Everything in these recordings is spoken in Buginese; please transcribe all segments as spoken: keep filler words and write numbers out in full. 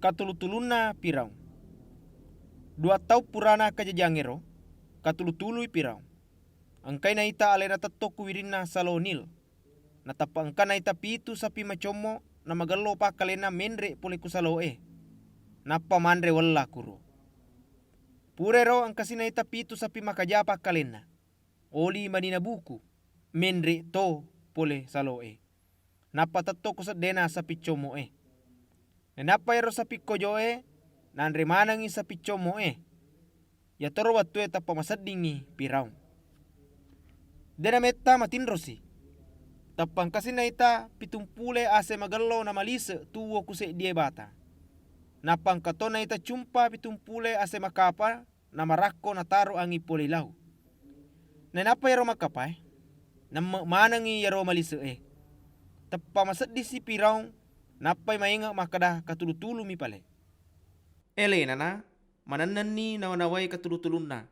Katulu-tulunna Firaung. Dua taung purana kajajiyangngéro, katulu-tului Firaung. Engkai naita aléna tettong ku wirinna Salo Nil. Natappa engka naita pitu sapi macommo namagello pakkalénna ménré polé ku saloé, nappa manré wella kuro. Purairo engkasi naita pitu sapi makaja pakkalénna, oli mani nabuku, ménré to polé saloé. Nappa tettong ku seddéna sapi commo'é. Nainappa éro sapi kojo'é nanré manengngi sapi commo'é. Iyatoro wettué tappa maseddingngi Firaung. Dé'na métta matinrosi. Tappa engkasi naita pitung pulé asé magello namalise tuwo ku séddié batang. Nappa engka to naita cumpa pitung pulé asé makapa namarakko nataro anging polé lau. Nainappa iyaro makkapaé, nemme manengngi iyaro malise'é. Teppa maseddisi Firaung, nappai mainge makkeda katulu-tulumi palé. Élénana, manennenni nawa-nawai katulu-tulunna.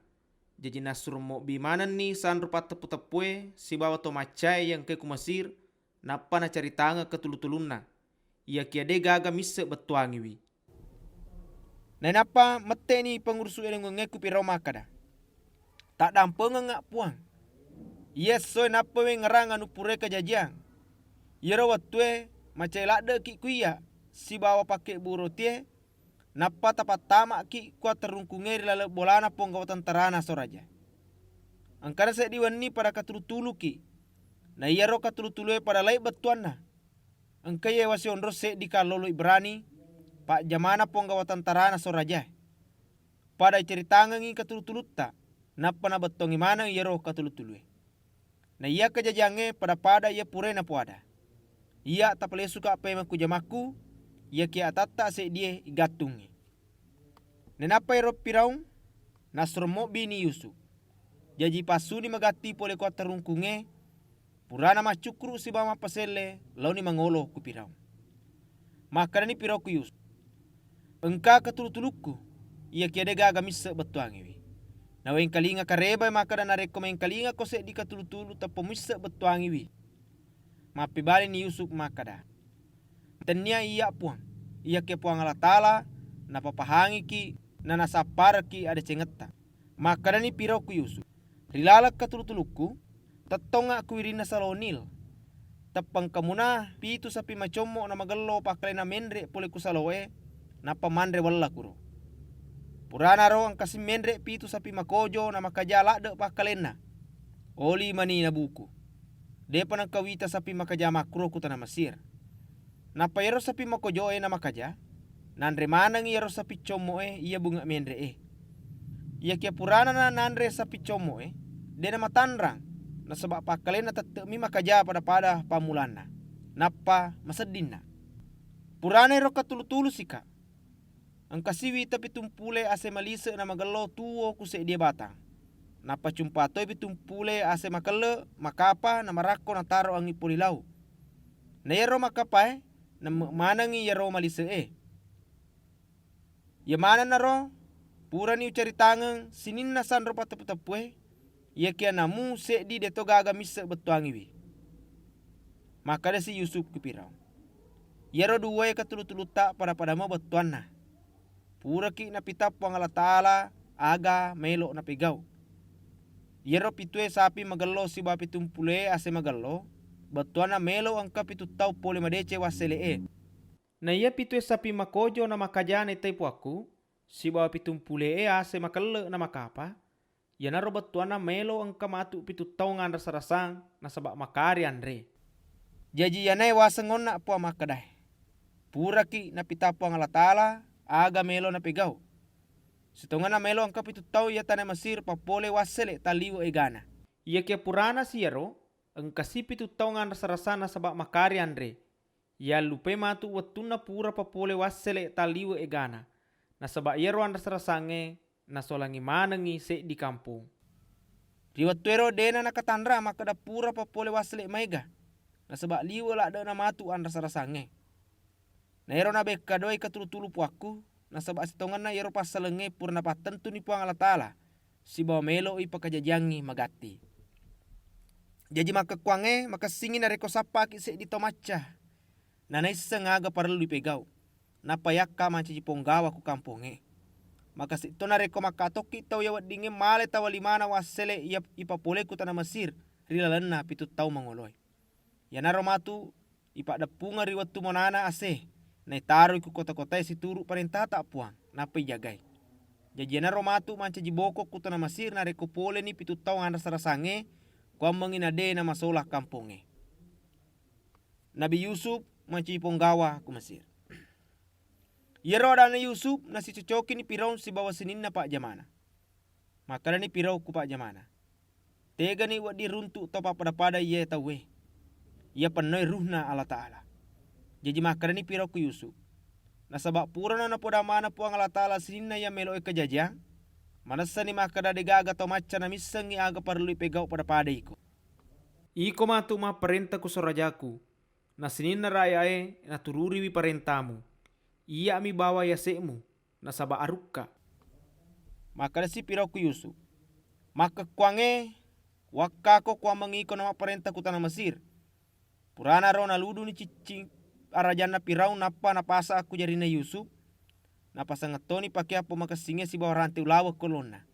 Jaji nassuro mobbi manenni sanro patteppu-teppué sibawa to maccaé iya engkaé ku Mesir, nappa nacaritangeng katulu-tulunna. Iyakiya dé gaga misseng bettuangiwi. Nainappa mette'ni pengurusu' éléngungngé ku Firaung makkeda, "Taddampengengnga, Puang. Iya essoé nappa uwéngngerang anu puraé kajajiyang. Iyaro wettué macai ladde'ki' ku iyya sibawa pakkébbu rotié, nappa tapattama'ki' ku atterrungkungngé ri laleng bolana Puang Gawatang Tarana Saoraja. Engkana séddi wenni pada katulu-tuluki', na iyaro katulu-tulué pada laing bettuanna." Engka iyé wasiwonrong séddi kallolo Ibrani, pajjamana Puang Gawatang Tarana Saorajaé. Pada icaritangengngi katulu-tulutta, nappa nabettuangngi maneng iyaro katulu-tulué. Na iya kajajiyangngé pada-pada iya puraé napoada. Iyya' tapalésuka' paimeng ku jamakku, iyakiya atatta' séddié igattungngi. Nainappa éro Firaung, nassuro mobbini Yusuf. Jaji passuni magatti polé ku attarungkungngé, purana maccukkuru' sibawa mappaselle, laoni mangolo ku Firaung. Makkedani Firaung ku Yusuf, "Engka katulu-tulukku, iyakiya dé gaga misseng bettuangiwi. Nawéngkalinga karébaé makkeda narékko méngkalingako séddi katulu-tulu teppa misseng bettuangiwi." Mappébalini Yusuf makkeda, "Tenniya iyya, Puang, iyakiya Puang Allataala napapahangiki' na nasapparekki' adécéngetta." Makkedani Firaung ku Yusuf, "Ri laleng katulu-tulukku, tettongnga' ku wirinna Salo Nil. Teppa engka muna pitu sapi macommo' namagello pakkaléna ménré' polé ku saloé, nappa manré wella kuro. Puranaro engkasi ménré' pitu sapi makojo namakaja ladde' pakkalénna. Oli mani nabuku. Dé'pa nengka wita sapi makaja makkuro ku tana Mesir. Nappa iyaro sapi makojoé namakaja, nanré manengngi iyaro sapi commo'é iya bunge' ménré'é. Iyakiya puranana nanré sapi commo'é, dé' namatanrang, nasaba' pakkalénna tette'mi makaja pada-pada pammulanna, nappa maseddinna. Purana éro katulu-tulusika', engkasi wita pitung pulé asé malise' namagello tuwo ku séddié batang. Nappa cumpa toi pitung pulé asé makelle' makapa namarakko nataro anging poli lau. Na iyaro makapaé nemme' manengngi iyaro malise'é. Iya manennaro purani ucaritangeng sininna sanro patteppu-teppué, iyakiya namu séddi dé'to gaga misseng bettuangiwi." Makkedasi Yusuf ku Firaung, "Iyaro duwaé katulu-tulutta pada-pada mua bettuanna. Puraki' napita Puang Allataala aga maélo' napégau'. Iyaro pitué sapi magello sibawa pitung pulé asé magello, bettuanna maélo' engka pitu taung polé madécéng wassélé'é. Na iya pitué sapi makojo namakaja naittai puakku, sibawa pitung pulé'é asé makelle' namakapa, iyanaro bettuanna maélo' engka matu pitu taung anrasa-rasang nasaba' makari anré." Jaji iyanaé waseng onna' Puang makkedaé, "Puraki' napita Puang Allataala aga maélo' napégau'. Sitongenna maélo' engka pitu taung iya tana Mesir pappolé wassélé' talliwe' égana. Iyakiya puranasi iyaro, engkasi pitu taung anrasa-rasang nasaba' makari anré. Yallupai matu wettunna pura pappolé wassélé' talliwe' égana, nasaba' iyaro anrasa-rasangngé nasolangi manengngi séddi kampong." Ri wettuéro dé'na nakatanrang makkeda pura pappolé wassélé' maéga, nasaba' liwe' ladde'na matu anrasa-rasangngé. Na éro nabékka doi katulu-tulu puakku, nasaba' sitongenna iyaro passalengngé pura napattentuni Puang Allataala, sibawa maélo'i pakajajiyangngi magatti. Jaji makkekkuwangngé makessingngi narékko sappaki' séddi tau macca, nanaisseng aga parellu ipégau'. nappa yakka mancaji ponggawa ku kampongnge. Makasi'to narekko makkatokki tau iya weddingnge male tawa limana wassele iya ipapole ku tana Mesir ri lalenna pitu taung mangoloe. Iyanaro matu ipaddeppungeng ri wettu monana ase, naitaroi ku kota-kotae situru parentata Puang, nappa ijagai. Jaji iyanaro matu mancaji bokong ku tana Mesir narekko poleni pitu taung anrasa-rasangnge, kuammengngi nade namasola kampongnge. Nabi Yusuf mancaji ponggawa ku Mesir. Iyaro adanna Yusuf nasicocokini Firaun sibawa sininna pajjamana. Makkedani Firaun ku pajjamana, "Tegani wedding runtu tau pappada-pada iyae tauwe, iya pennoi ruhna Allataala." Jaji makkedani Firaun ku Yusuf, "Nasaba purana napoda maneng Puang Allataala sininna iya meloe kajajiang, manessani makkeda degaga tau macca namissengngi aga parellu ipegau pada-pada iko. Iko matu mapparenta ku saorajaku, na sininna rayae natururiwi parentamu. Iyya'mi bawa yase'mu, nasaba arukka." Makkedasi Firaun ku Yusuf, "Makkekkuangnge wakkako kuammengngi iko namapparenta ku tana Mesir." Puranaro naluduni ciccing arajanna Firaun nappa napasa ku jarinna Yusuf, napasengeng toni pakeang pomakessingnge sibawa rante ulaweng ku olonna.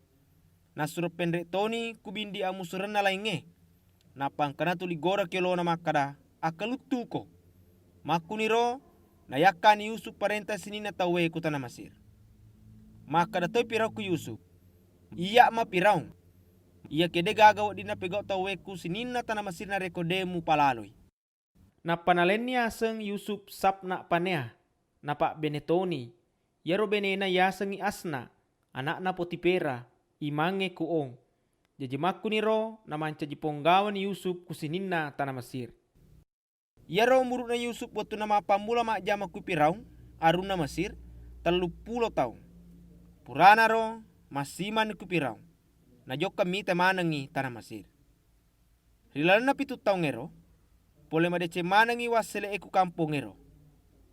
Nassuro penre toni ku bindi amusurenna laingnge. Nappa engkana tuli goraki olona makkeda, "Akkaluttuko." Makkuniro nayakkani Yusuf parenta sininna tauwe ku tana Mesir. Makkeda toi Firaun ku Yusuf, "Iyya'ma Firaun, iyakiya degaga weddinna pegau tauwe ku sininna tana Mesir narekko de mupalaloi." Nappa nalenni aseng Yusuf Sapna Panea, napabbene toni. Iyaro benena yasengngi Asna, ana'na Potipera, imangnge ku On. Jaji makkuniro namancaji ponggawani Yusuf ku sininna tana Mesir. Iyaro umuru'na Yusuf wettunna mappammula majjama ku Firaun, arunna Mesir, telluppulo taung. Puranaro massimanni ku Firaun, najokka mita manengngi tana Mesir. Ri lalenna pitu taungngero, pole madeceng manengngi wassele'e ku kampongngero.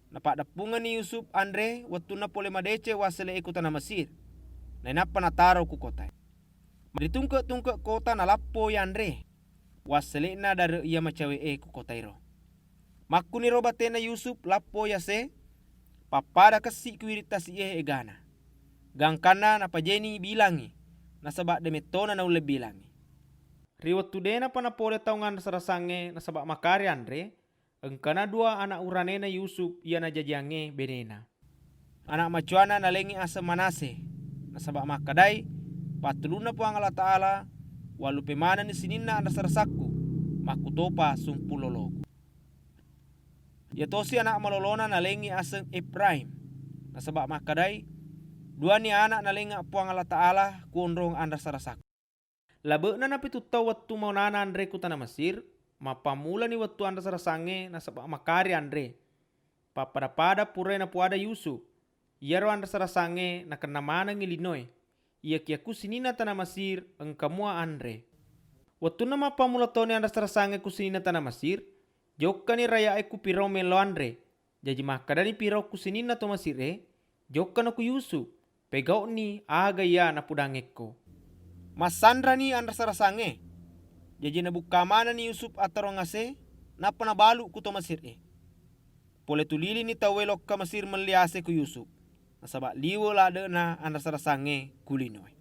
Napaddeppungenni Yusuf anre wettunna pole madeceng wassele'e ku tana Mesir, nainappa nataro ku kotae. Ri tungke-tungke kota nalappoi anre wassele'na dare iya macawe'e ku kotaero. Makkuniro batena Yusuf lappoi ase, pappada kessi ku wiring tasi'e egana. Gangkanna napajeni bilangngi, nasaba de mettona naulle bilangngi. Ri wettu denapa napole taung anrasa-rasangnge nasaba makari anre, engkana dua ana uranena Yusuf iya najajiangnge benena. Ana macoana nalengngi aseng Manase, nasaba makkedai, "Pattulunna Puang Allataala, wallupe manenni sininna anrasa-rasakku, makkutopa sumpung loloku." Iyatosi ana malolona nalengngi aseng Efraim, nasaba makkedai, "Duani ana nalengnga Puang Allataala ku onrong anrasa-rasakku." Labe'na napitu taung wettu monana anre ku tana Mesir, mappammulani wettu anrasa-rasangnge nasaba makari anre. Pappada-pada purai napuada Yusuf, iyaro anrasa-rasangnge nakenna manengngi linoe, iyakiya ku sininna tana Mesir engka mua anre. Wettunna mappammula toni anrasa-rasangnge ku sininna tana Mesir, jokkani rayae ku Firaun mello anre. Jaji makkedani Firaun ku sininna to Mesir e, "Jokkana ku Yusuf, pegau'ni aga iya napudangngekko." Massanrani anrasa-rasangnge. Jaji nabukka manenni Yusuf attarong ase, nappa nabalu ku to Mesir e. Pole tulilini tauwe lokka Mesir melli ase ku Yusuf, nasaba liwe lade'na anrasa-rasangnge ku linoe.